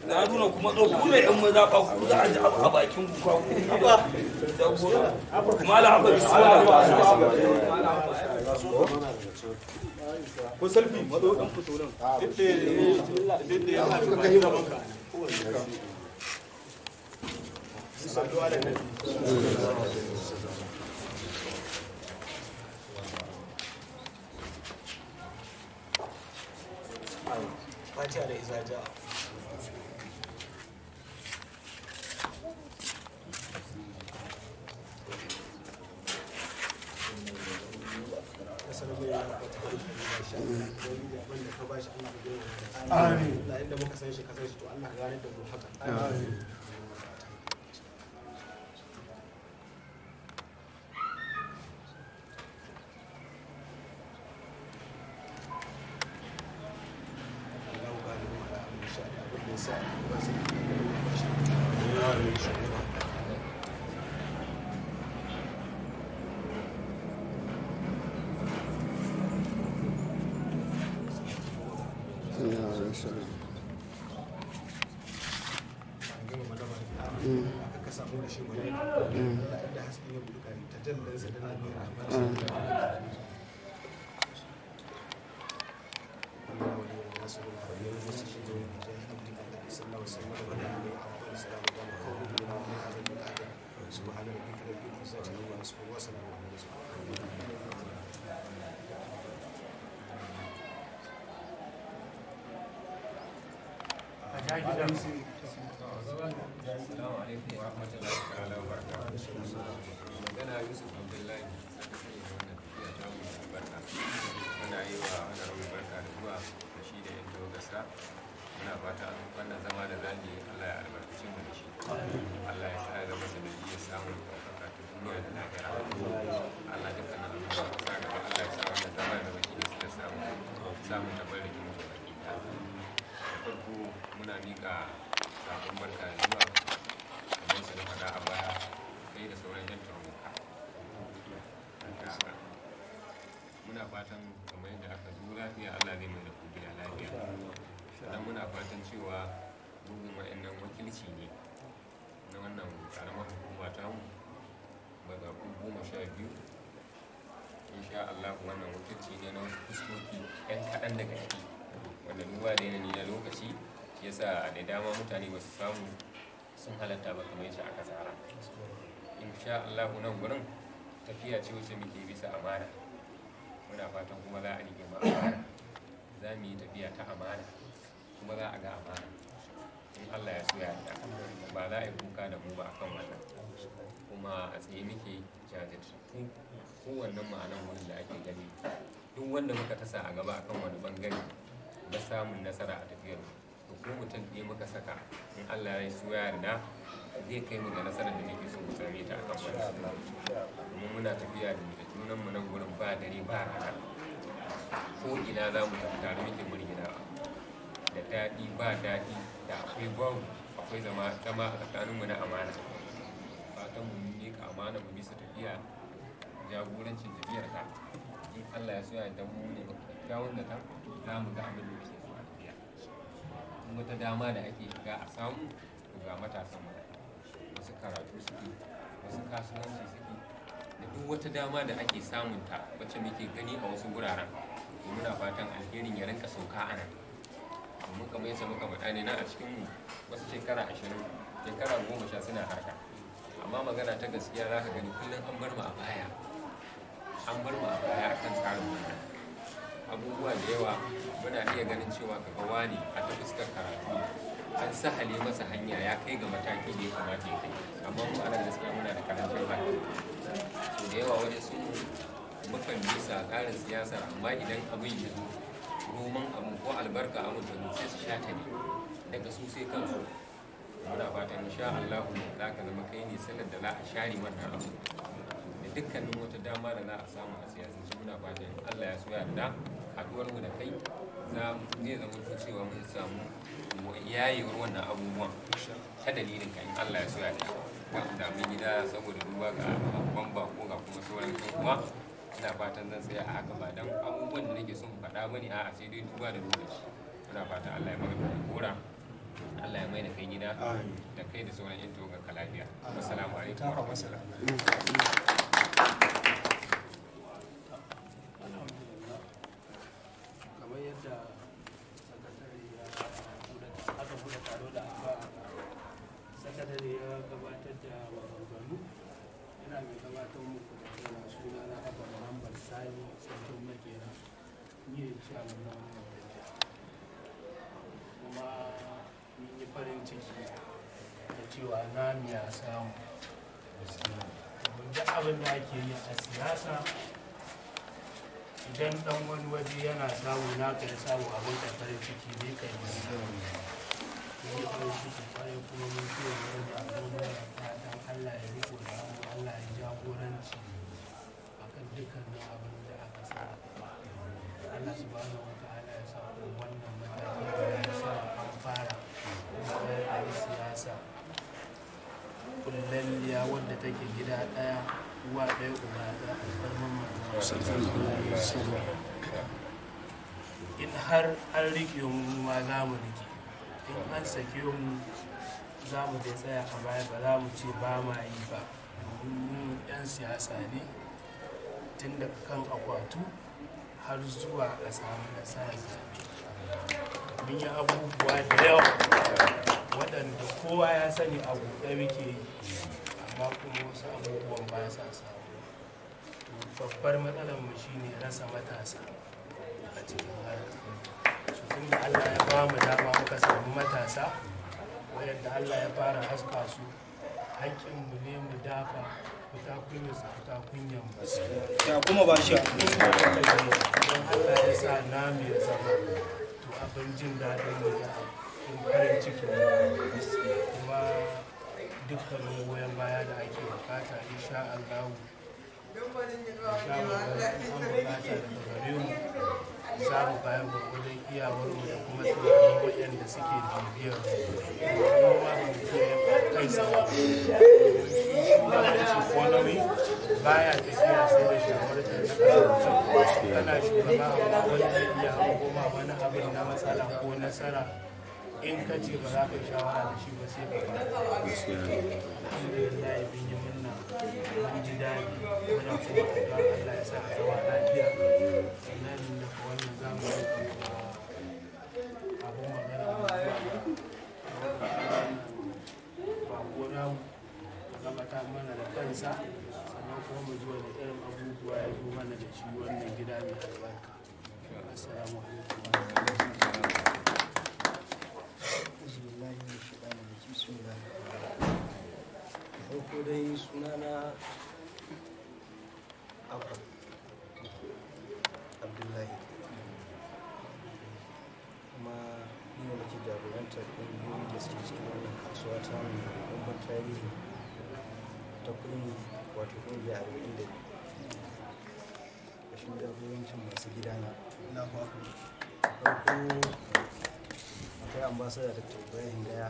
Haruna kuma zo ku ne yan mazaɓa ku za a ji abu a bakin ku kwa ku. Malam Abba bismillah. Ko selfie matso dan fito nan. Didde ya haɗu gaban ka. Sallu ala nabi. Fatiha da iza ja'a. Amin. Allah inda muka san shi ka san shi to Allah ka gane da mu haka. Amin. Allahu galibu ala amri sha'ani abin da ya sa ba sai ba shi. Amin. Aka samu da shi mu Allah inda hasken ya buɗe tajallinsa da nan ne rahmat. سبحان ربك رب العزة عما يصفون وسلام على المرسلين. Assalamu alaikum wa rahmatullahi ta'ala wa barakatuh. Magana Yusuf Abdullahi, sakatare da wannan tafiya ta mu da albarka. Muna yi wa honorable barka da zuwa da shi da yan tawagarsa. Muna fata wannan zama da zamu yi Allah ya albarkace mu da shi. Allah ya sa ya zama sanadiyyar samun ɗaukaka ta duniya da lahira. Allah dukkanin abin da muka sa gaba Allah ya sa wannan zama ya zama shi ne suka samu samun tabarrukin mu gabaki ɗaya. Da farko muna miƙa sakon barka da zuwa kamar su na faɗa a baya kai da sauran yan tawagarka. Muna fatan kamar yadda aka zo lafiya Allah zai mai da ku gida lafiya. Sannan muna fatan cewa bugun wa'annan wakilci ne na wannan ƙaramar hukuma tamu mazaɓu 12. Insha Allah wannan wakilci ne na wasu fuskoki 'yan kaɗan daga ciki wanda duba da yanayi na lokaci shi yasa da dama mutane ba su samu sun halatta ba kamar yadda aka tsara. Insha Allah nan gurin tafiya ce wacce muke bisa amana. Muna fatan kuma za a riƙe mu amana. Za mu yi tafiya ta amana kuma za a ga amana. In Allah ya so ya yarda ba za a yi kuka da mu ba akan wannan. Kuma a tsaye muke jajirtattu kowannen mu a nan wurin da ake gani. Duk wanda muka tasa a gaba akan wani bangare na samun nasara a tafiyar mu. To ko mutum ɗaya muka saka in Allah ya so ya yarda zai kai mu ga nasarar da muke so mu same ta akan wannan. Domin muna tafiya da junan mu nan gurin ba dare ba rana. Ko ina za mu tafi tare muke murginawa. Da daɗi ba daɗi da akwai babu akwai zama zama a tsakaninmu na amana. Fatan mu miƙa amana mu bisa tafiya jagorancin tafiyar ka. In Allah ya so ya yarda mu ne kyakkyawan zaton za mu ga abin da muke so a tafiya. In wata dama da ake shiga a samu to ga matasan mu wasu karatu suke wasu kasuwanci suke da duk wata dama da ake samun ta wacce muke gani a wasu wuraren to muna fatan alherin ya rinka sauka a nan. Domin kamar yadda muka faɗa ne nan a cikin mu wasu shekara 20 shekara 10 suna harka. Amma magana ta gaskiya za ka gani kullum an bar mu a baya. An bar mu a baya akan tsarin wannan. Abubuwa da yawa muna iya ganin cewa ka ga wane a ta fuskar karatu an sahale masa hanya ya kai ga mataki da ya kamata ya kai. Amma mu a nan gaskiya muna da karancin haka. So da yawa wajen su mukan bisa tsarin siyasar amma idan abin ya zo roman abin ko albarka abin ta zo sai su sha ta ne daga su sai kansu. Muna fatan insha Allahu za ka zama kai ne sallar da za a share wannan abu. Da dukkanin wata dama da za a samu a siyasance muna fatan in Allah ya so ya yarda haɗuwar mu da kai zai zama to cewa mun samu yayewar wannan abubuwan ta dalilin ka in Allah ya so ya yarda. Kan damu gida saboda duba ga babban bako ga kuma sauran ƴan uwa. Ina fatan zan tsaya a haka ba don abubuwan da nake son faɗa bane a'a sai dai duba da lokaci. Muna fatan Allah ya mana jagora. Allah ya mai da kai gida da kai da sauran yan tawagar ka lafiya. Assalamu alaikum wa rahmatullah. Kamar yadda sakatare ya aka buɗe taro da addu'a, sakatare ya gabatar da maganganu, ina mai gabatar muku da kaina, suna na Abba Muhammad Sani Sarkin Makera, ni ne ciyaman na wannan tafiya. Kuma mun yi farin ciki da cewa namu ya samu, domin duk abin da ake yi a siyasa, idan dan wani waje yana samu, naka ya samu, abin kai farin ciki ne, kai murna. Mun yi farin ciki kwarai, kuma mun ce wani abu, muna fatan Allah ya riko da mu, Allah ya jagoranci akan dukkanin abin da aka sa a gaba. Allah subhanahu wa ta'ala ya sa ku wannan mataki da ya sa an fara, kuma a yi siyasa kullalliya wadda take gida ɗaya, uwa ɗaya, uba ɗaya, alfarman manzon. In har an riƙe mu, ma za mu riƙe. In an sake mu, za mu dai tsaya a baya, ba za mu ce ba ma yi ba, domin mu 'yan siyasa ne tun daga kan akwatu har zuwa a samu nasarar zaɓe. Mun yi abubuwa da yawa waɗanda kowa ya sani, a buɗe muke yi, amma kuma wasu abubuwan ba sa samu. To, babbar matsalar mu shine rasa matasa a cikin harkar su. Tun da Allah ya ba mu dama muka samu matasa waɗanda Allah ya fara haska su, haƙƙinmu ne mu dafa, fita kunya su fita kunyan mu. Ya kuma ba shi. Don Allah ya sa namu ya zama, to abin jin daɗin mu da abin farin cikin mu, kuma dukkanin goyon baya da ake bukata, insha Allah, shawarwari an bukata daga gare mu, za mu bayar gwargwadon iyawarmu da kuma tunanin waɗanda suke bibiyar mu. Mu ma ba mu fiye kai tsaye ba. Shugabanci ko nauyi baya tafiya sai da shawartar na ƙasa. Kana shugaba, amma wani zai iya hango ma wani abin na matsala ko nasara, in ka ce ba za ka yi shawara da shi ba, sai ka ba. Alhamdulillah, mun yi murna, mun ji daɗi, muna kuma addu'a Allah ya sa a zama lafiya. Sannan daga wannan zamu yi abun magana mu zuwa ga bako namu ya gabatar mana da kansa, sannan kuma mu ji wani irin abubuwa ya zo mana da shi wannan gida mai albarka. Assalamu alaikum wa rahmatullahi. Auzubillahi minash shaitanir rajim. Bismillahir rahmanir rahim. Da farko dai sunana Abba Abdullahi, kuma ni ne nake jagorantar ƙungiyoyi da suke cikin wannan kasuwa ta mu mai ɗumbin tarihi ta Kurmi, wato ƙungiya 42, ƙarƙashin jagorancin masu gidana. Farko akwai ambasada Dr. Ibrahim Gaya,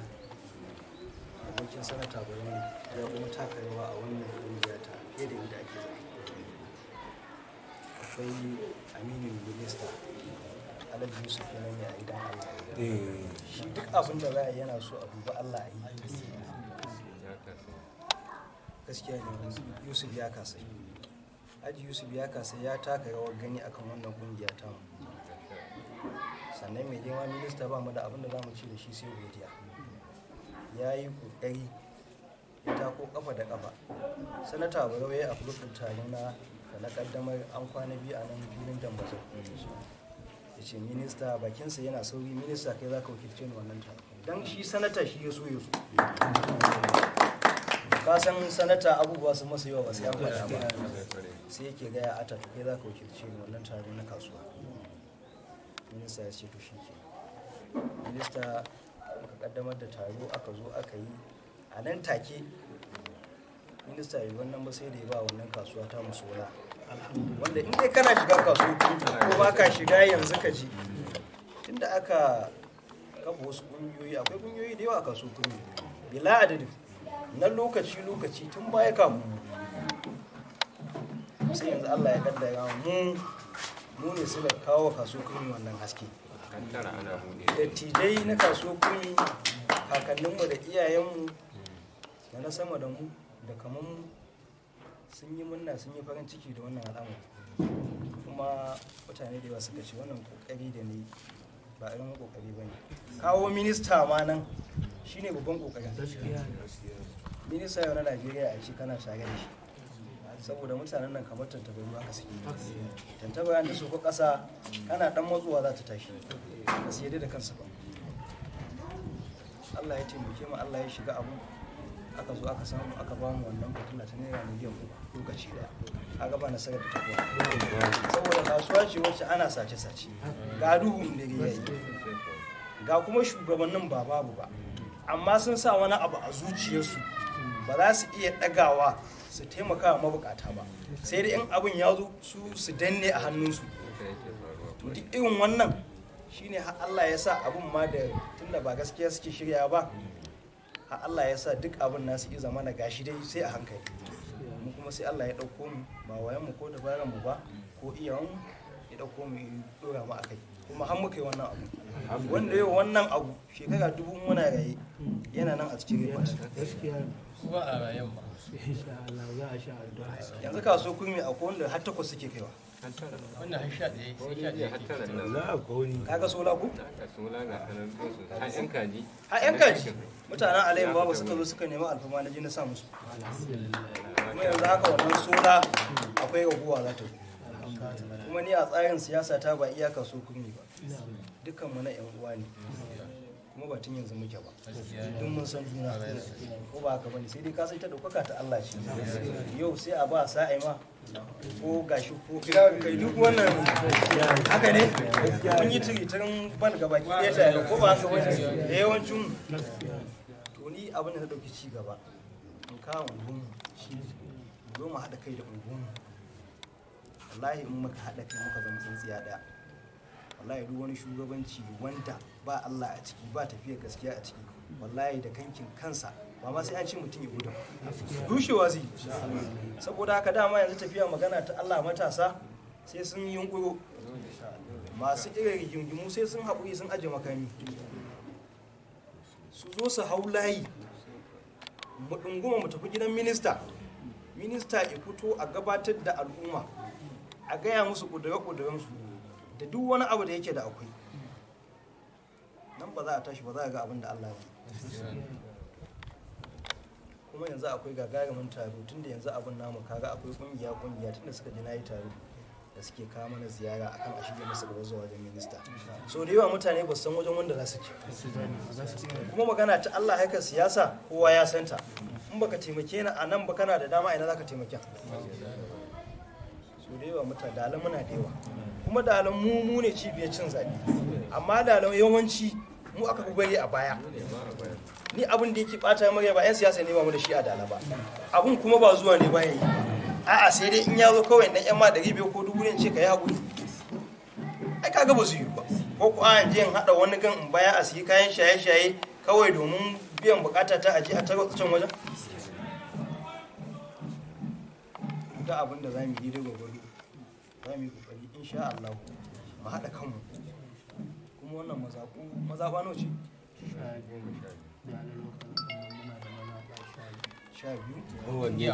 abokin Sanata Barau, ya kuma taka rawa a wannan kungiya ta fiye da inda ake zato. Akwai aminin minista Alhaji Yusuf, yana ne a gidan Allah. Shi duk abin da za a yi yana so a duba Allah a yi. Gaskiya ne, Yusuf ya kasa, Haji Yusuf ya kasa, ya taka rawar gani akan wannan kungiya ta mu. Sannan mai girma minista, ba mu da abin da za mu ce da shi sai godiya. Ya yi kokari, ya tako kafa da kafa. Sanata Barau ya yi a taro na da na kaddamar an kwana 2 a nan filin Dambazo, ya ce minista bakinsa yana sauri, minista kai za ka wakilce ni wannan taro, don shi sanata shi ya so ya so. Ka san sanata abubuwa sun masa yawa, ba sai an faɗa ba. Sai yake gaya ata, to kai za ka wakilce ni wannan taro na kasuwa. Minista ya ce to shi ke. Minista, muka kaddamar da taro, aka zo aka yi a nan take. Minista yi wannan ba sai da ya ba wannan kasuwa ta musola, wanda in dai kana shiga kasuwa ko ba ka shiga yanzu ka ji, tunda aka kafa wasu ƙungiyoyi, akwai ƙungiyoyi da yawa a kasuwa Kurmi bila adadin, na lokaci lokaci tun baya kamu, sai yanzu Allah ya kaddara mu mu ne suka kawo kasuwa Kurmi wannan haske. An tara ana buɗe. Dattijai na kasuwar Kurmi, kakanni. Kakanninmu da iyayenmu da na sama da mu da kamanmu sun yi murna, sun yi farin ciki da wannan al'amari. Kuma mutane da yawa suka ce wannan kokari da ne ba irin kokari ba ne. Kawo minista ma nan shine babban kokarin. Minista yau na Najeriya a ce kana tare da shi, saboda mutanen nan kamar tantabaru haka suke. Tantabaran da su ko ƙasa kana dan matsuwa za ta tashi, ba su yarda da kansu ba. Allah ya taimake mu, Allah ya shiga abu, aka zo aka samu aka ba mu wannan fitila ta naira miliyan 3 lokaci daya. Aka ba nasarar da tafiya, saboda kasuwa ce wacce ana sace-sace, ga duhun dare yayi, ga kuma shugabannin ba babu ba, amma sun sa wani abu a zuciyarsu, ba za su iya ɗagawa su taimaka wa mabukata ba, sai dai in abin ya zo su su danne a hannunsu. To duk irin wannan shine har Allah ya sa abin ma da tunda ba gaskiya suke shirya ba, har Allah ya sa duk abin nasu iya zama na gashi dai sai a hankali. Mu kuma sai Allah ya ɗauko mu, ba wayan mu ko dabaran mu ba ko iyawan mu, ya ɗauko mu ya ɗora mu akai, kuma har muka yi wannan abu wanda yau wannan abu shekara 1000 muna raye yana nan a cikin report. Ba a rayan ba. Insha Allah za a sha addu'a. Yanzu kaso kurmi akwai wanda har 8 suke kaiwa. Wannan har 11, sai 11 yake. Za a kauni. Kaga sola ku? Haka sola ga sanar da su har yan kaji. Har yan kaji. Mutanen Alayhi babu suka zo suka nemi alfama, na je na sa musu. Kuma yanzu haka wannan sola akwai raguwa za ta zo. Kuma ni a tsarin siyasa ta ba iya kaso kurmi ba. Dukkan mu na yan uwa ne. Kuma ba tun yanzu muke ba. Duk mun san juna. Ko ba haka bane, sai dai ka sai ta ɗaukaka ta Allah ce. Yau sai a ba sa'ai ma ko gashi ko kai duk wannan haka ne. Mun yi tiritirin ban gaba ki ɗaya tare, ko ba haka bane da yawancin mu. To ni abin da na ɗauki ci gaba in kawo unguwanmu, mu zo mu haɗa kai da unguwanmu. Wallahi in muka haɗa kai muka zama tsintsiya ɗaya, wallahi duk wani shugabanci wanda ba Allah a ciki, ba tafiyar gaskiya a ciki, wallahi da kankin kansa ba ma sai an ce mutum ya gudu, rushewa zai. Saboda haka dama yanzu tafiya magana ta Allah, matasa sai sun yi yunkuro, masu irin rigingimu sai sun haƙuri sun aje makami, su zo su hau layi, mu ɗunguma mu tafi gidan minista. Minista ya fito a gabatar da al'umma, a gaya musu ƙudure-ƙudurensu da duk wani abu da yake da akwai nan, ba za a tashi ba za a ga abin da Allah ya yi. Kuma yanzu akwai gagarumin taro, tunda yanzu abin namu kaga akwai kungiya kungiya tunda suka ji nayi taro da suke kawo mana ziyara akan a shige musu gaba zuwa wajen minista. So da yawa mutane ba su san wajen wanda za su je. Kuma magana ta Allah, haka siyasa kowa ya santa. In baka taimake ni a nan ba, kana da dama ina zaka taimake? So da yawa mutane dalan muna da yawa, kuma dalan mu mu ne cibiyar cin zaɓe, amma dalan yawanci mu aka fi bari a baya. Ni abin da yake bata murya ba 'yan siyasa ne ba mu da shi a dala ba, abin kuma ba zuwa ne ba yayi, a'a sai dai in ya zo kawai dan yan ma 500 ko 1000 ne ce ka yi haƙuri, ai kaga ba su yi ba. Ko ko an je in haɗa wani gan in baya a siyi kayan shaye-shaye kawai domin biyan bukata ta aje a tarwatsa can wajen. Da abin da za mu yi dai gwagwaro za mu yi kokari insha Allah mu haɗa kanmu. Kuma wannan mazaɓu mazaɓa nawa ce? 12. Kowanne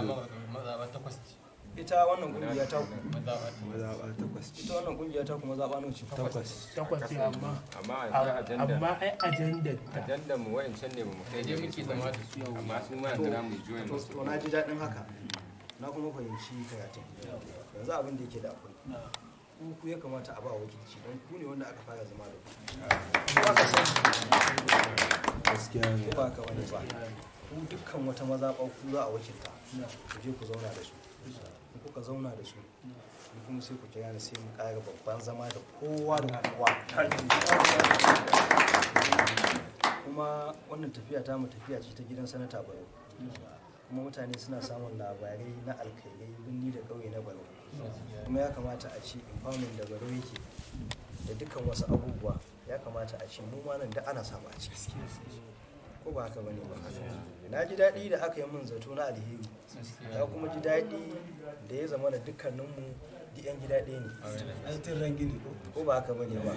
mazaɓa 8 ce. Ita wannan kungiya ta ku Mazaɓa 8 ce. Ita wannan kungiya ta ku mazaɓa nawa ce? 8. 8 ce, amma Amma a ajanda amma ai ajandar ta ajandar mu wa'ancan ne ba mu kai Daidai muke zama da su. Amma su ma yanzu za mu join To musu. to na ji daɗin haka, na kuma fahimci karatun. Yanzu abin da yake da akwai, ku ya kamata a ba wakilci, don ku ne wanda aka fara zama da ku, ko aka san Gaskiya ne. ko ba haka bane ba. Ku dukkan wata mazaɓa ku za a wakilta, ku je ku zauna da su. In kuka zauna da su, ni kuma sai ku kira ni, sai mu ƙara babban zama da kowa da kowa. Kuma wannan tafiya ta mu tafiya ce ta gidan Sanata Barau, kuma mutane suna samun labarai na alkhairai birni da ƙauye na Barau. Kuma ya kamata a ce empowerment da Barau yake da dukkan wasu abubuwa, ya kamata a ce mu ma nan da ana samu a ciki, ko ba haka bane ba? Na ji daɗi da aka yi min zato na alheri, na kuma ji daɗi da ya zama da dukkaninmu duk 'yan gida ɗaya ne. Ai tun ran gini ko? Ko ba haka bane ba?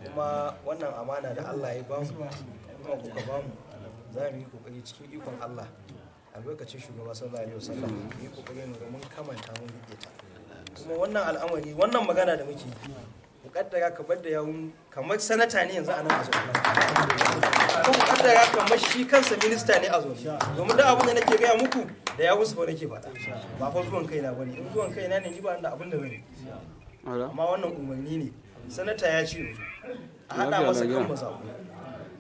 Kuma wannan amana da Allah ya bamu kuma kuka bamu, Za mu yi kokari cikin ikon Allah, albarkacin shugaba sallallahu alaihi wasallam, mu yi kokari mu ga mun kamanta, mun rike ta. Kuma wannan al'amari, wannan magana da muke yi, mu kaddara kamar da yawun kamar sanata ne yanzu a nan a zaune, ko mu kaddara kamar shi kansa minista ne a zaune, domin da abin da nake gaya muku da yawun su fa nake faɗa, ba fa zuwan kaina bane. In zuwan kaina ne, ni ba da abin da bane, amma wannan umarni ne. Sanata ya ce yanzu a haɗa masa kan mazaɓu,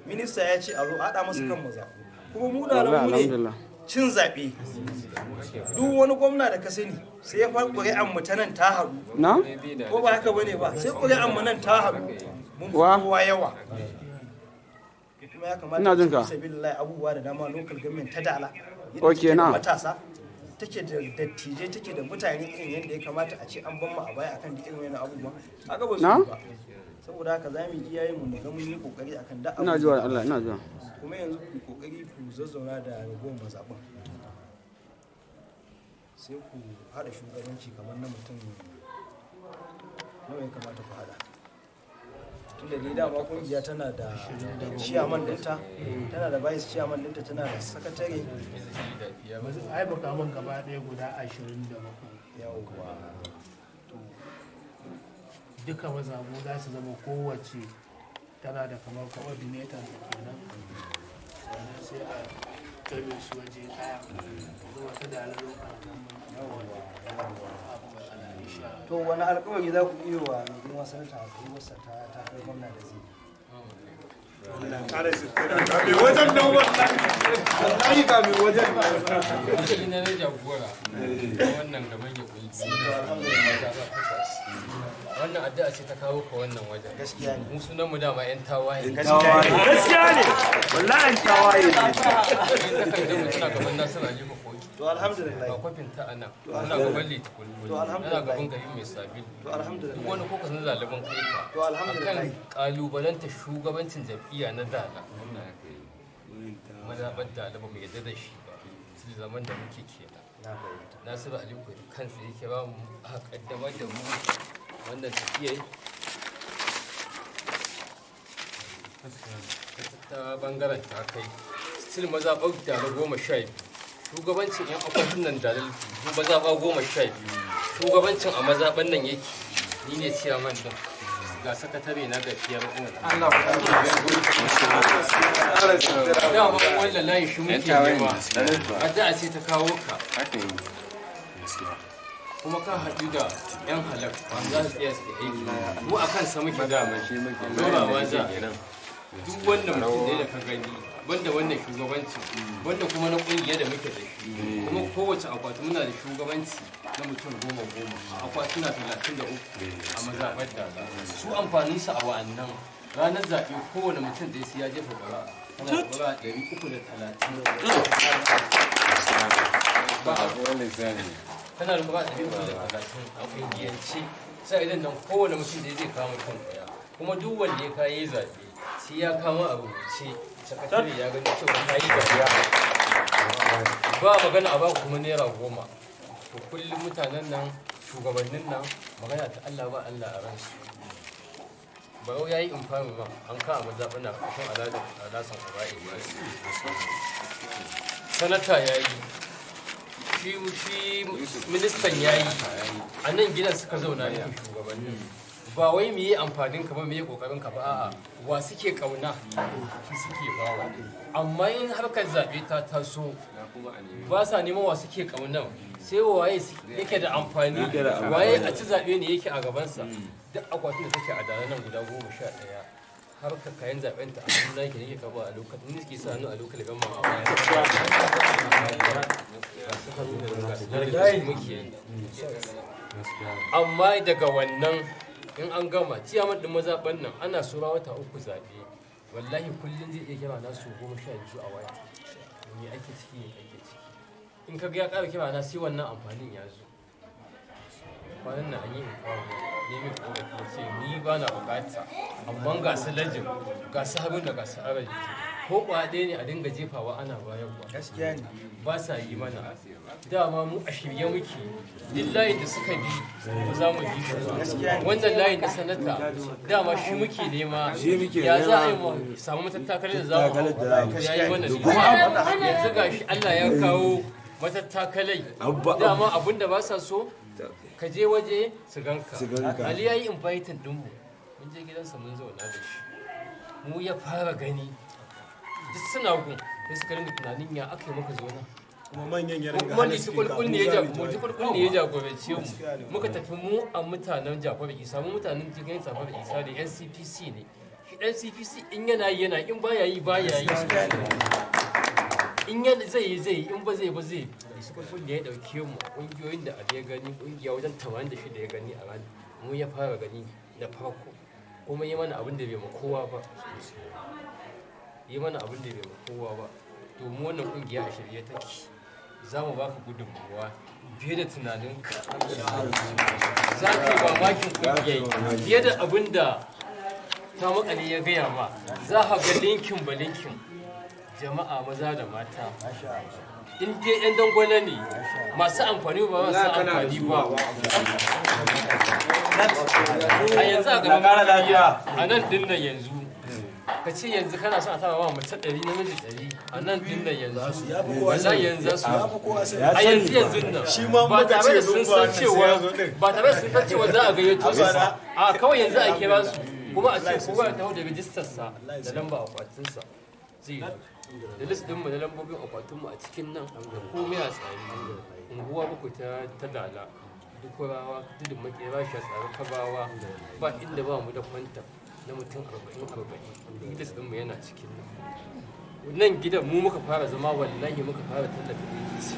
minista ya ce a zo a haɗa masa kan mazaɓu, kuma mu da mu ne cin zaɓe. Duk wani gwamna da ka sani sai ya fara ƙuri'an mu ta nan ta haɗu. Na? Ko ba haka bane ba? Sai ƙuri'an mu nan ta haɗu, mun fi Wa? kowa yawa. Kuma ya kamata Ina jin ka. sabilillahi, abubuwa da dama, local government ta Dala yadda Okay, take da na. matasa, take da dattijai, take da mutane irin yadda ya kamata a ce an ban mu a baya akan duk irin wannan abubuwa, kaga ba su Na? yi ba. Saboda haka za mu yi iyayen mu mu ga mun yi kokari akan da Ina zuwa, Allah, ina zuwa. Kuma yanzu ku yi kokari ku zazzauna da ragowar mazaɓin, sai ku haɗa shugabanci kamar na mutum nawa ya kamata ku haɗa, tunda dai dama kungiya tana da ciyaman ɗinta, tana da vice chairman ɗinta, tana da sakatare. Ai mukamin gaba ɗaya guda 27. Yawwa. To, duka mazabu za su zama kowace tana da kamar coordinator da kenan, sannan sai a game su waje ɗaya, zuwa ta da lokacin abu matsala insha Allah. To, wani alkawari za ku iya wa mai girma sanata a tsayuwarsa ta takarar gwamna da zai yi? Mai wajen nan, wallahi wallahi ga mai wajen nan. Asali na na jagora na wannan gaban ya kungi wannan addu'a ce ta kawo ka wannan wajen. Gaskiya ne. Mu sunan mu dama yan tawaye. Gaskiya ne. Gaskiya ne, wallahi tawaye ne. Kai takardar mu tana gaban Nasiru Ali Koki. To, alhamdulillah. Ga kwafin ta anan, muna gaban Litukul, To, alhamdulillah. muna gaban gari mai sabil. To, alhamdulillah. Duk wani kokas na zaliban kai ka To, alhamdulillah. akan kalubalanta shugabancin jam'iyya na Dala, mazaɓar Dala, ba mu yarda da shi ba su zaman da muke kenan. Na fahimta. Nasiru Ali Koki kansa yake ba mu, aka kaddamar da mu wannan tafiyar ta bangaren ta kai still mazaɓar Dala 12, shugabancin yan akwatunan Dala mazaɓa 12, shugabancin a mazaɓan nan yake, ni ne ciyaman din, ga sakatare na, ga PRO. Dama wannan layin shi muke nema, addu'a ce ta kawo ka, kuma ka haɗu da 'yan halak za su tsaya su yi aiki. Mu a kansa muke dama, dorawa za duk wannan mutum da ka gani, banda wannan shugabanci, banda kuma na ƙungiyar da muke da shi. Kuma kowace akwati muna da shugabanci na mutum goma goma, akwatuna 33 a mazaɓar Dala. Su amfaninsu a wa'annan ranar zaɓe, kowane mutum da ya jefa ƙuri'a, tana da ƙuri'a 330, ba a tana da ƙuri'a 330 a ƙungiyance. Sai idan nan kowane mutum da zai kama mutum ɗaya, kuma duk wanda ya kayi zaɓe sai ya kama a rubuce, sakatare ya gani cewa ka yi zaɓe, ba magana a baku kuma naira 10. To, kullum mutanen nan, shugabannin nan, magana ta Allah, ba Allah a ransu. Barau ya yi infami ma an ka a mazaɓina ƙarshen alasan ƙaba'i. Sanata ya yi shi, ministan ya yi, a nan gidan suka zauna ne shugabannin. Ba wai mu yi amfanin ka ba, mu yi kokarin ka ba, a'a, wa suke kauna shi suke bawa. Amma in harkar zaɓe ta taso, ba sa neman wa suke kaunan, sai waye yake da amfani, waye a ci zaɓe ne yake a gabansa. Duk akwatin da take a Dala nan guda 11, harkar kayan zaɓen ta a hannun nake, nake karɓa a lokacin, ni suke sa hannu a lokacin gama a baya. Muke yi. Amma daga wannan in an gama ciyaman ɗin mazaɓan nan, ana sura wata 3 zaɓe, wallahi kullum zai iya kira na su 12 a waya, me ake ciki, me ake ciki. In ka ga ya ƙara kira na, sai wannan amfanin ya zo. Kwanan nan an yi infawo ne mai ƙorafi, ya ce ni ba na buƙata, amma ga su lajin, ga su Haruna, ga su Araji. Ko kwaɗe ne a dinga jefawa ana bayarwa. Gaskiya ne. Ba sa yi mana. Dama mu a shirye muke. Duk layin da suka bi ba za mu bi su ba. Wannan layin na sanata dama shi muke nema. Ya za a yi mu samu matattakalar da za mu hau. Ya yi mana ne. Yanzu ga shi Allah ya kawo matattakalai. Dama abin da ba sa so ka je waje su ganka. Ali ya yi inviting ɗinmu. Mun je gidansa mun zauna da shi. Mu ya fara gani. Duk suna gun sai suka ringa tunanin ya aka yi maka zo nan. Kuma manyan ya ringa Kuma ni su kulkul ne ya jagorance mu. Muka tafi mu a mutanen Jafaru Isa, mu mutanen jirgin Jafaru Isa da NCPC ne. Shi NCPC in yana yi yana, in baya yi baya yi. In yana zai yi zai yi, in ba zai ba zai. Su kulkul ne ya dauke mu kungiyoyin da Ali ya gani, kungiya wajen 86 ya gani a ranar. Mu ya fara gani da farko. Kuma yi mana abin da bai ma kowa ba. Yi mana abin da bai ma kowa ba. Domin wannan kungiya a shirye take. Za mu baka gudunmuwa fiye da tunaninka. Za ka yi mamakin kungiyar fiye da abin da ta makale ya gaya ma. Za ka ga linkin ba linkin jama'a maza da mata. In dai 'yan dangwale ne masu amfani ba masu amfani ba. A yanzu a gaban a nan din nan yanzu. Ka ce yanzu kana son a tara wa mace 100 namiji 100 a nan din nan yanzu. Wallahi yanzu su a yanzu yanzu nan ba tare da sun san cewa ba tare da sun san cewa za a gayyato su ba. A kawai yanzu a kira su kuma a ce kowa ya taho da rijistar sa da lamba akwatin sa zai zo. Da list din mu da lambobin akwatin mu a cikin nan da komai a tsari. Unguwa bakwai ta Dala, Dukurawa, Tudun Makera, Shatsari, Kabawa, ba inda ba mu da kwanta na mutum 40-40. List ɗinmu yana cikin nan. Nan gidan mu muka fara zama, wallahi muka fara tallafa APC.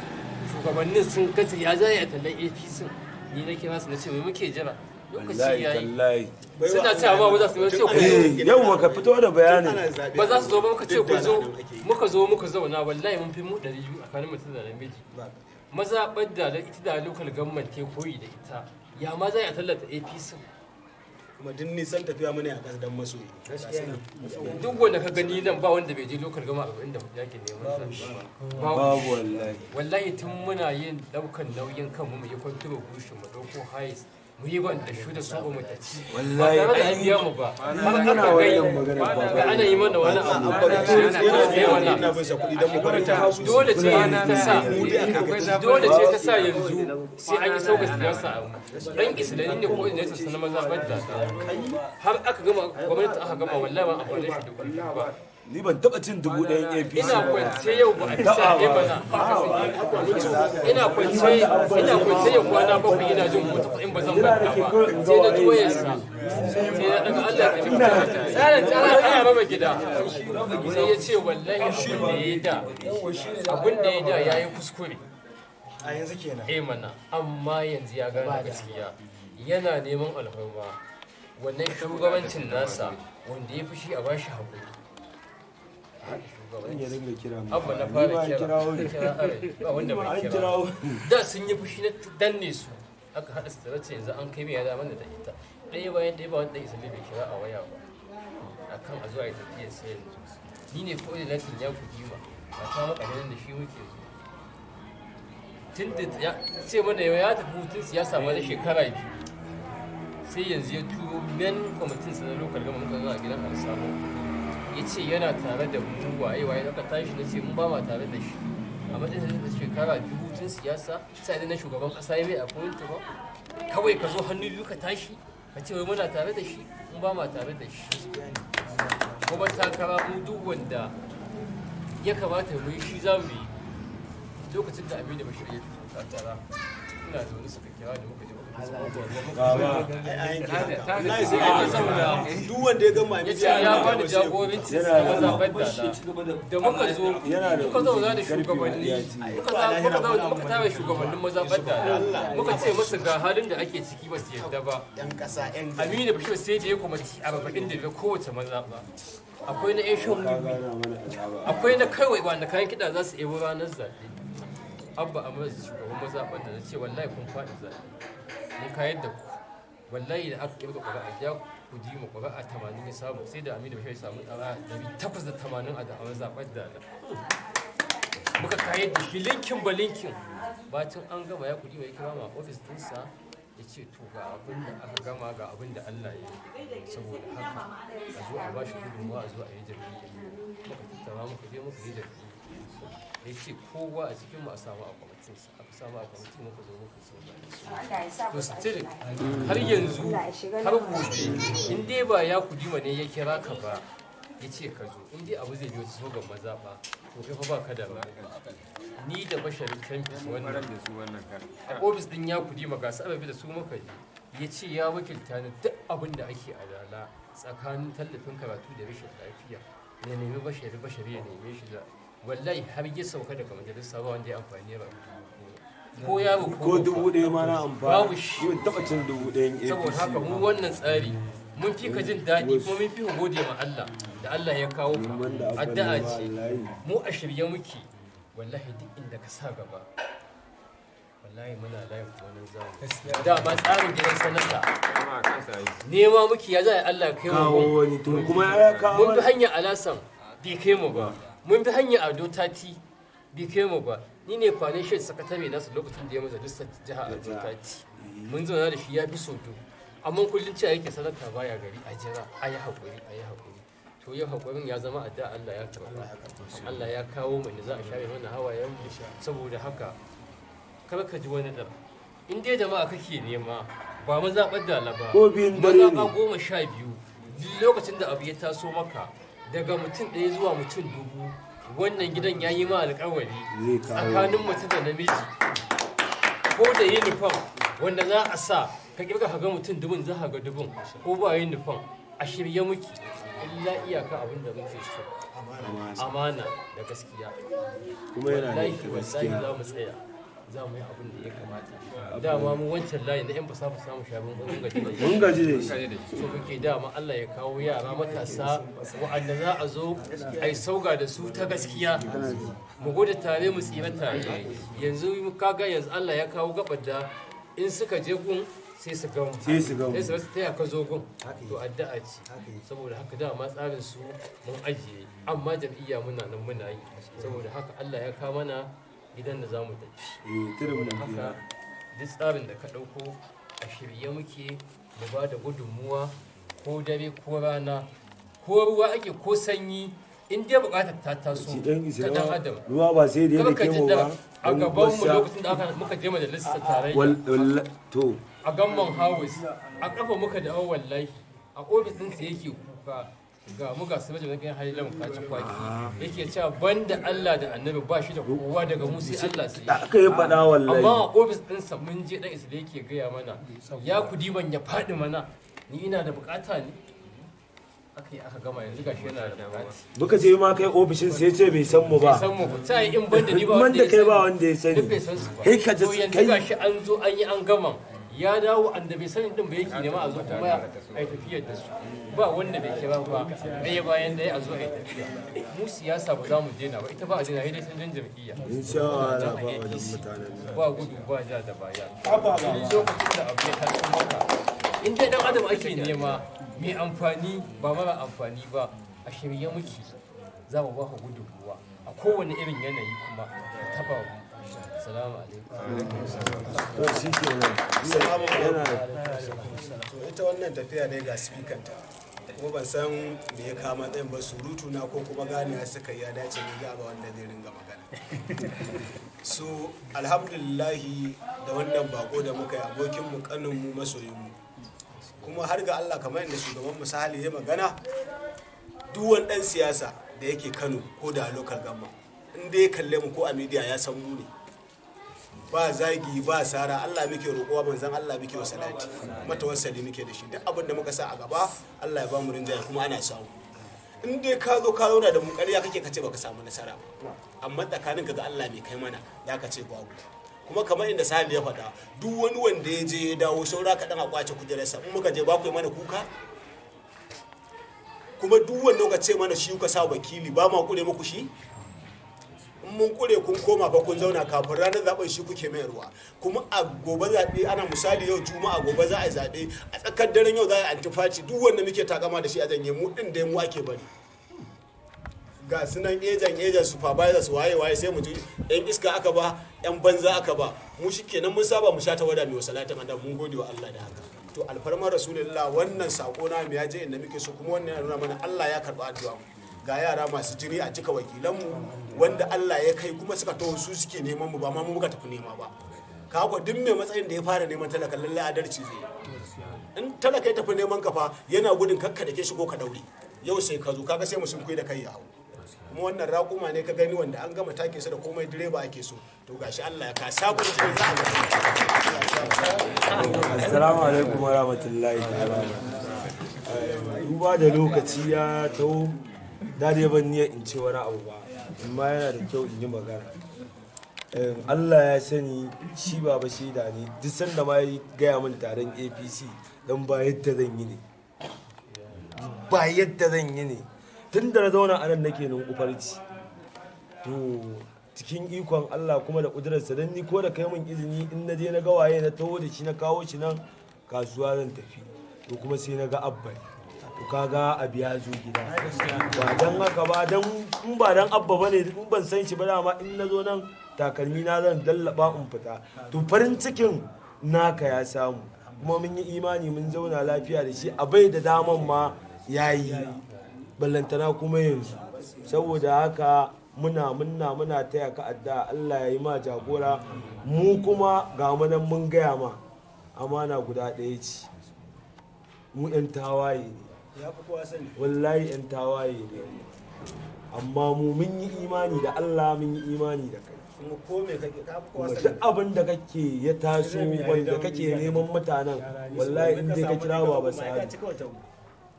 Shugabannin sun kace ya za a tallan APC. Ni na kira su na ce me muke jira? Lokaci ya yi. Suna cewa ba za su zo, ce ku zo. Yau ka fito da bayanin. Ba za su zo ba, muka ce ku zo. Muka zo muka zauna, wallahi mun fi mu 200 a kanin mutum da namiji. Mazaɓar da ita da local government ke koyi da ita. Ya ma za a tallata APC? Kuma duk nisan tafiya mana a ƙasa don masoyi. Duk wanda ka gani nan ba wanda bai je lokal gama 44 yakin neman zaɓe ba. Babu wallahi. Wallahi tun muna yin ɗaukan nauyin kanmu mu yi contribution mu ɗauko hayes mu yi ban da shu da su mu taci. Ba tare da an biya mu ba. Har aka gai ana yi mana wani abu. Dole ce ta sa dole ce ta sa yanzu sai an yi sauka siyasa a mu. Dan islami ne ko ne ta na maza da har aka gama gwamnati aka gama wallahi ban amfani shi da ba. Ni ban taba cin 1000 APC. Ina kwance yau ba a bisa ɗaya ba na. Ina kwance yau kwana 7 ina jin mota in ba zan banta ba. Sai na ji wayarsa. Sai na daga Allah ka ji. Tsarin tsara ana raba gida. Sai ya ce wallahi abin da ya da ya yi kuskure. A yanzu kenan. Eh mana amma yanzu ya gane gaskiya. Yana neman alfarma. Wannan shugabancin nasa wanda ya fi shi a bashi haƙuri. Abba na fara kira ba wanda bai kira da sun yi fushi na danne su aka haɗa su tare yanzu an kai mai ya zama da ita ɗaya bayan ɗaya ba wanda isa bai kira a waya ba akan a zuwa ya tafiya sai yanzu ni ne ko da latin ya kudima ba ta maka da shi muke zo tun da ya ce mana yau ya tafi hutun siyasa ma na shekara 2 sai yanzu ya turo men kwamitin sa na lokal gama muka zo a gidan alsamo ya ce yana tare da mu waye waye aka tashi na ce mun ba ma tare da shi a matsayin da shekara 2 hutun siyasa sai na shugaban kasa ya mai appointment ba kawai ka zo hannu biyu ka tashi ka ce wai muna tare da shi mun ba ma tare da shi kuma takara mu duk wanda ya kamata mu yi shi za mu yi lokacin da Aminu Bashir ya fito takara ina zaune suka kira da muka je Duk wanda ya gama ya ce ya bani jagoranci na mazaɓar Dala da muka zo muka zauna da shugabanni muka tara shugabannin mazaɓar Dala muka ce musu ga halin da ake ciki ba su yarda ba. Aminu Bashir sai da ya kwamiti 45 kowace mazaɓa. Akwai na 'yan shan wiwi, akwai na kawai wanda kayan kiɗa za su ebo ranar zaɓe. Abba Amadu shugaban mazaɓar da na ce wallahi kun faɗi zaɓe mun kayar da ku wallahi da aka kirga ƙuri'a ja Kudima ƙuri'a 80 ya samu, sai da Aminu Bashir ya samu ƙuri'a 880 a da'awar zaɓar Dala. Muka kayar da shi linkin ba linkin. Bacin an gama, ya Kudima ya kira ma ofis ɗinsa, ya ce to ga abin da aka gama, ga abin da Allah ya yi, saboda haka a zo a bashi gudunmawa, a zo a yi jam'iyya. Muka tattara muka je muka yi jam'iyya. Ya ce kowa a cikin mu a samu a kwamitinsa, aka samu a kwamitin, muka zo muka zauna da su. To still har yanzu har gobe, in dai ba ya Kudima ne ya kira ka ba ya ce ka zo, in dai abu zai biyo ta sogan mazaɓa, to kai fa ba ka da rabo. Ni da Bashari Campus wannan da su wannan karan. A ofis din ya Kudima ga su ababe da su muka je, ya ce ya wakilta ni duk abin da ake adala tsakanin tallafin karatu da rashin lafiya ya nemi Bashari, Bashari ya neme shi. Da wallahi har ya sauka daga majalisa ba wanda ya amfani ba, ko yaro ko ko 1000 ma na amfana. Babu shi. Ni ban taɓa cin 1000 APC Saboda haka mu ba. wannan tsari mun fi ka jin daɗi, kuma mun fi ka gode ma Allah da Allah ya kawo ka. Banda abban Addu'a ne ma ce. wallahi. Mu a shirye muke wallahi, duk inda ka sa gaba wallahi muna layin, kuma nan zamu. Dama tsarin gidan sanata Kuma a kansa yi. nema muke, ya za a yi Allah ya kai mu Kawo gun. wani to kuma ya kawo Mun bi hanyar Alasan, bai kai mu ba. Mun bi hanyar Ado Tati, bai kai mu ba. Ni ne financial secretary nasu lokacin da ya majalisar jiha Ado Tati. Mun zauna da shi ya fi soto, amma kullum cewa yake sanata baya gari, a jira, a yi haƙuri, a yi haƙuri. To yau haƙurin ya zama adda, Allah ya karɓa, Allah ya kawo mu inda za a share mana hawayen mu. Saboda haka kar ka ji wani ɗan, in dai jama'a kake nema, ba mazaɓar Dala ba, Ko biyun dare ne. mazaɓa 12, duk lokacin da abu ya taso maka, daga mutum ɗaya zuwa mutum 1000, wannan gidan ya yi ma alƙawari Zai kawo. tsakanin mace da namiji ko da uniform wanda za a sa ka kirga ka ga mutum dubun, za ka ga dubun ko ba uniform. A shirye muke, illa iyaka abin da muke so amana da gaskiya. Kuma yana da Wallahi ita wallahi gaskiya. za mu tsaya, za mu yi abin da ya kamata. Dama mu wancan layin da yan fasa fasa mu sha, mun gaji da shi. Mun gaji da shi. So muke dama Allah ya kawo yara matasa wa'anda za a zo a yi sauga da su ta gaskiya, mu gudu tare mu tsira tare. Yanzu kaga yanzu Allah ya kawo gabar da in suka je gun sai su gamu, Sai su gamu. sai su rasa taya ka zo gun. To addu'a ce. Saboda haka dama tsarin su mun ajiye, amma jam'iyya muna nan muna yi. Saboda haka Allah ya kawo mana gidan da za mu tafi. Eh, turin mun Haka kenan. duk tsarin da ka ɗauko a shirye muke mu ba da gudunmuwa, ko dare ko rana, ko ruwa ake ko sanyi, in dai buƙatar ta taso Shi dan ta ɗan adam. Ruwa ba sai da ya Kar ka dake ji mu da ba. a Mun gaban mu bassa. lokacin da aka muka je majalisar tarayya To a gamman house a kafa muka dawo, wallahi a ofis ɗinsa yake kuka, ga mu ga su majalisar halilan kaci kwaki, yake cewa banda Allah da Annabi ba shi da kowa, daga mu sai Allah sai da aka yi faɗa wallahi. Amma a ofis ɗinsa mun je, ɗan Isla yake gaya mana ya Kudiman ya faɗi mana, ni ina da bukata ne. Aka yi aka gama, yanzu gashi yana da bukata. Muka je ma kai ofishin sai ce bai san mu ba. Bai san mu ba, ta yi in banda ni ba Ban wanda da ya kai ba sani. wanda ya sani. Duk bai san su ba. Kai ka ji To yanzu kai gashi an zo an yi an gama, ya dawo, an da bai sani din ba yake nema a zo kuma a yi tafiyar da su. Ba wanda bai kira ba, ɗaya bayan ɗaya a zo a yi tafiya. Mu siyasa ba za mu daina ba, ita ba a daina, sai dai canjin jam'iyya. Insha Allah ba wajen mutanen nan. Ba gudu ba ja da baya. Duk lokacin da abu ya taso maka, in dai dan adam ake nema mai amfani ba mara amfani ba, a shirye muke za mu ba ka gudunmuwa a kowane irin yanayi, kuma ka taba mu. Salamu alaikum. To shi kenan. Yana To ita wannan tafiya dai ga spikanta, kuma ban san me ya kama matsayin ba, surutu na ko kuma ganewa suka yi ya dace ne za a ba wanda zai ringa magana. So alhamdulillahi da wannan bako da muka yi, abokinmu, kaninmu, masoyinmu, kuma har ga Allah kamar yadda shugaban mu Sahali ya magana, duk wani dan siyasa da yake Kano ko da local government, in dai ya kalle mu ko a media ya san mu ne. Ba zagi ba sara, Allah muke roƙowa, manzon Allah muke wa salati, kuma tawassali muke da shi, duk abin da muka sa a gaba Allah ya ba mu rinjaye, kuma ana samu. In dai ka zo ka zauna da mu, ƙarya kake kace baka samu nasara ba, amma tsakaninka ga Allah mai kai mana za ka ce babu. Kuma kamar inda Sahali ya faɗa, duk wani wanda ya je ya dawo saura kaɗan a kwace kujerarsa, in muka je ba ku yi mana kuka. Kuma duk wanda kuka ce mana shi kuka sa wakili, ba ma kure muku shi. In mun kure kun koma fa kun zauna kafin ranar zaben shi kuke mayarwa. Kuma a gobe zaɓe ana misali yau Juma'a, gobe za a yi zaɓe, a tsakar daren yau za a yi antifaci, duk wanda muke takama da shi a janye, mu ɗin dai mu ake bari. Ga su nan ejan ejan supervisors waye waye, sai mu ji yan iska aka ba, yan banza aka ba mu. Shikenan, mun saba mu sha ta wada mai salatin adam, mun gode wa Allah da haka. To, alfarmar Rasulullah, wannan sako na mu ya je inda muke so, kuma wannan yana nuna mana Allah ya karba addu'a mu. Ga yara masu jini a cika wakilan mu wanda Allah ya kai kuma suka taho, su suke neman mu, ba ma mu muka tafi nema ba. Kaga duk mai matsayin da ya fara neman talaka, lallai adalci zai yi. In talaka ya tafi neman kafa, yana gudun kakka da ke shigo ka daure yau sai ka zo kaga sai mu sun da kai ya hau. Kuma wannan raƙuma ne ka gani wanda an gama take su da komai, direba ake so. To gashi Allah ya ka sabon jini za a ga. Assalamu alaikum wa rahmatullahi ta'ala. Duba da lokaci ya taho, da dai ban niyyar in ce wani abu ba, amma yana da kyau in yi magana. Allah ya sani shi baba shaida ne, duk sanda ma ya gaya min taron APC don ba yadda zan yi ne. Ba yadda zan yi ne. Tun da na zauna a nan nake nan kufarci. To, cikin ikon Allah kuma da ƙudurarsa, don ni ko da kai min izini in na je na ga waye na taho da shi na kawo shi nan kasuwa zan tafi. To, kuma sai na ga Abba ne. To, kaga abu ya zo gida. Ba don haka ba, don in ba don Abba bane, in ban san shi ba, dama in na zo nan takalmi na zan lallaba in fita. To, farin cikin naka ya samu, kuma mun yi imani mun zauna lafiya da shi, a bai da daman ma yayi, ballantana kuma yanzu. Saboda haka muna taya ka addu'a, Allah ya yi ma jagora. Mu kuma ga mu nan mun gaya ma, amana guda ɗaya ce, mu 'yan tawaye ne. Ya fi kowa sani. Wallahi 'yan tawaye ne, amma mu mun yi imani da Allah, mun yi imani da kai. Kuma ko me kake, ka fi kowa Kuma sani. duk abin da kake ya taso wanda kake neman mutanen, wallahi in dai ka kira Baba Sa'adu,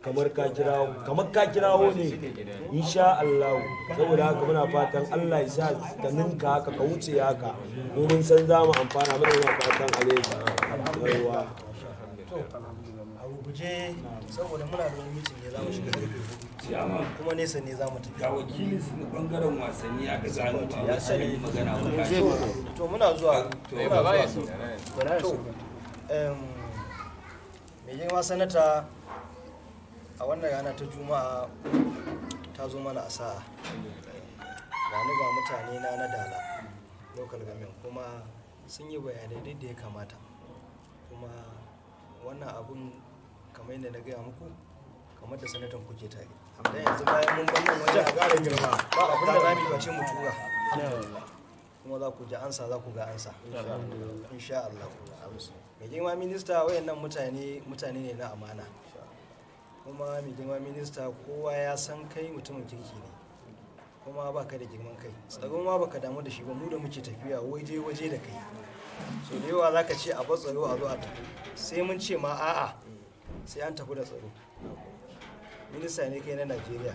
kamar ka kirawo ne, insha Allah. Saboda haka muna fatan Allah ya sa ka ninka haka, ka wuce haka. Mu mun san za mu amfana, muna fatan alheri. Yawwa. To, a gurguje, saboda muna da wani meeting ne za mu shiga karfe 4, Ciyaman. kuma nesa ne za mu tafi. Ga wakilin su na bangaren wasanni aka gano ba ya sani magana ba. To, muna zuwa. To, muna zuwa. To, mai girma sanata, a wannan rana ta Juma'a ta zo mana a sa'a. Ga ni ga mutane na na Dala Local Government, kuma sun yi bayanai duk da ya kamata. Kuma wannan abun, kamar yadda na gaya muku, kamar da sanatan kuke tare. Dan yanzu bayan mun bar nan wajen, ƙara girma. ba abin da za mu yi face mu tura, kuma za ku ji ansa, za ku ga ansa, insha Allah. Mai girma minista, wayannan mutane mutane ne na amana. Kuma mai girma minista, kowa ya san kai mutumin kirki ne, kuma ba ka da girman kai, tsaro ma baka damu da shi ba. Mu da muke tafiya waje waje da kai, so da yawa zaka ce a bar tsaro a zo a tafi, sai mun ce ma a'a, sai an tafi da tsaro. Minista ne kai na Najeriya,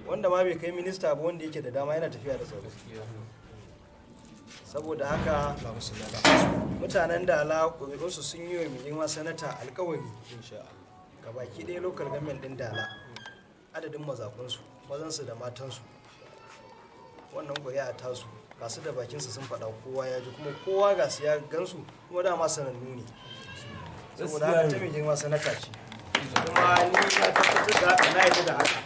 wanda ma bai kai minista ba, wanda yake da dama yana tafiya da tsaro. Saboda haka mutanen Dala ƙuri'unsu sun yi wa mai girma sanata alkawari ga baki ɗaya local government ɗin Dala, adadin mazaɓunsu, mazansu da matansu, wannan ƙuri'a tasu, ga su da bakinsu sun faɗa, kowa ya ji, kuma kowa ga su ya gansu, kuma dama sanannu ne. Saboda haka ta mai girma sanata ce, kuma ni na tabbatar da haka, na yarda da haka.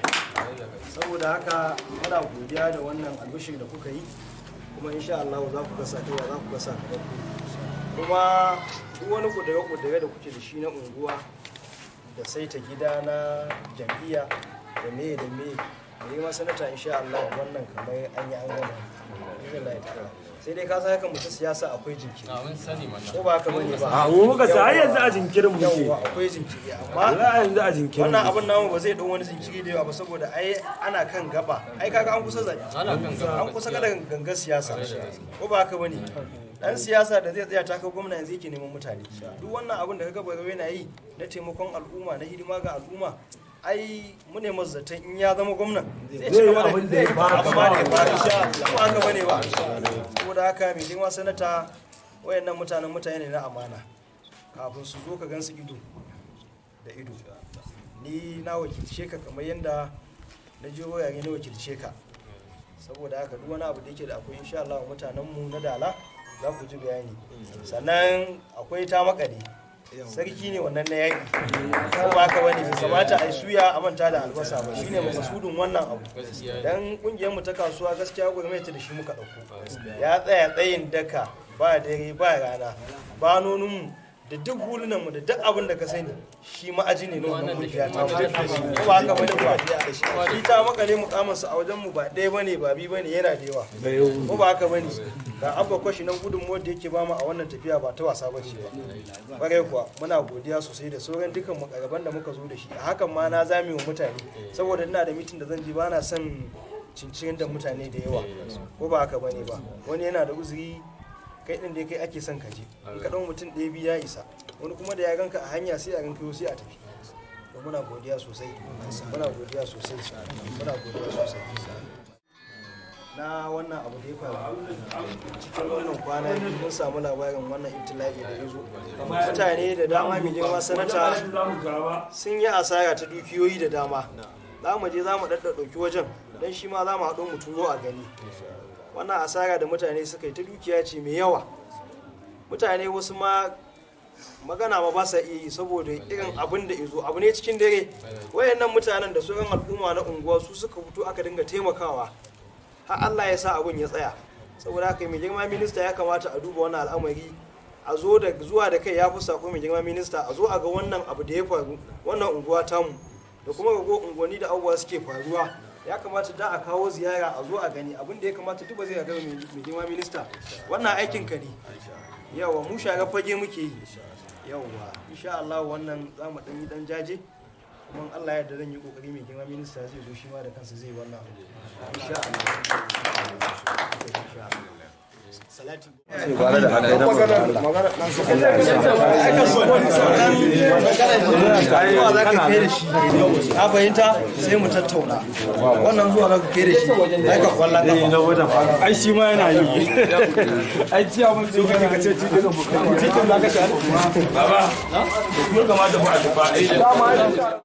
Saboda haka muna godiya da wannan albishir da kuka yi, kuma insha Allah za ku ga sakayya, za ku ga sakamako. Kuma duk wani kudure-kudure da kuke da shi na unguwa da saita gida na jam'iyya da meye da meye, da yi sanata, insha Allah wannan kamar an yi an gama. Bismillah ta'ala. Sai dai ka san haka mutum siyasa akwai jinkiri. A mun sani mana. Ko ba haka bane ba? A mu muka sa har yanzu a jinkirin muke. Yawwa, akwai jinkiri, amma Wallahi yanzu a jinkirin wannan muke. abin namu ba zai ɗau wani jinkiri da yawa ba, saboda ai ana kan gaba, ai kaga an kusa zaɓe. Ana kan gaba. An kusa kada gangar siyasa, ko ba haka bane? Dan siyasa da zai tsaya taka gwamna yanzu yake neman mutane. Duk wannan abin da kaga Barau yana yi na taimakon al'umma, na hidima ga al'umma, ai mu ne masa zaton in ya zama gwamna zai ci Zai yi gaba da abin da ya zai yi fara. abin da ya fara, ko haka bane ba? Saboda haka mai girma sanata, wayannan mutanen mutane ne na amana. Kafin su zo ka gansu ido da ido, ni na wakilce ka kamar yadda na je wurare na wakilce ka. Saboda haka duk wani abu da yake da akwai insha Allah mutanen mu na Dala za ku ji bayani. Sannan akwai ta makale sarki ne wannan na yaƙi, ko ba haka bane? Bai kamata a yi suya a manta da albasa ba, shine makasudin wannan abu. Dan kungiyar mu ta kasuwa gaskiya gwamnati da shi muka dauko, ya tsaya tsayin daka ba dare ba rana, banonin mu da duk hulunan mu da duk abin da ka sani shi ma'aji ne na wannan kungiya ta mu, ko ba haka bane? Ba shi ta makale mukamin sa a wajen mu ba ɗaya bane ba biyu bane, yana da yawa, ko ba haka bane? Ga Abba Kwashi nan, gudunmuwar da yake bamu a wannan tafiya ba ta wasa bace ba. Kwarai kuwa muna godiya sosai da sauran dukkan makaraban da muka zo da shi. A hakan ma na zame wa mutane saboda ina da mitin da zan je, ba na son cincirin da mutane da yawa, ko ba haka bane ba? Wani yana da uzuri, kai din da kai ake son ka je, in ka ɗau mutum ɗaya biyu ya isa, wani kuma da ya ganka a hanya sai a ganka sai a tafi. To muna godiya sosai, muna godiya sosai, muna godiya sosai na wannan abu da ya faru cikin wannan kwana biyu. Mun samu labarin wannan ibtila'i da ya zo, mutane da dama, mai girma sanata, sun yi asara ta dukiyoyi da dama. Za mu je za mu ɗauki wajen don shi ma za mu haɗo mu turo a gani. Wannan asara da mutane suka yi ta dukiya ce mai yawa. Mutane wasu ma magana ma ba sa iya yi saboda irin abin da izo abu ne cikin dare. Wayannan mutanen da sauran al'umma na unguwa su suka fito aka dinga taimakawa har Allah ya sa abin ya tsaya. Saboda haka mai girma minista, ya kamata a duba wannan al'amari, a zo da zuwa da kai ya fi sako. Mai girma minista, a zo a ga wannan abu da ya faru wannan unguwa tamu da kuma rago unguwanni da abubuwa suke faruwa. Ya kamata da a kawo ziyara, a zo a gani abin da ya kamata. Duk ba zai ga mai girma minista, wannan aikin ka ne. Yawa mu share fage muke yi. Yawa insha Allah wannan za mu dan yi dan jaje, kuma in Allah ya yarda zan yi kokari mai girma minista zai zo shi ma da kansa zai yi wannan abu insha Allah, insha Allah. Salati. Zuwa za ka kai da shi, ka fahimta? Sai mu tattauna wannan. Zuwa za ka kai da shi, za ka kwallon kafa. Ai shi ma yana yi, ai ciya mun so kake kace titin za ka sha. Baba, kuma kamata ba a tafi.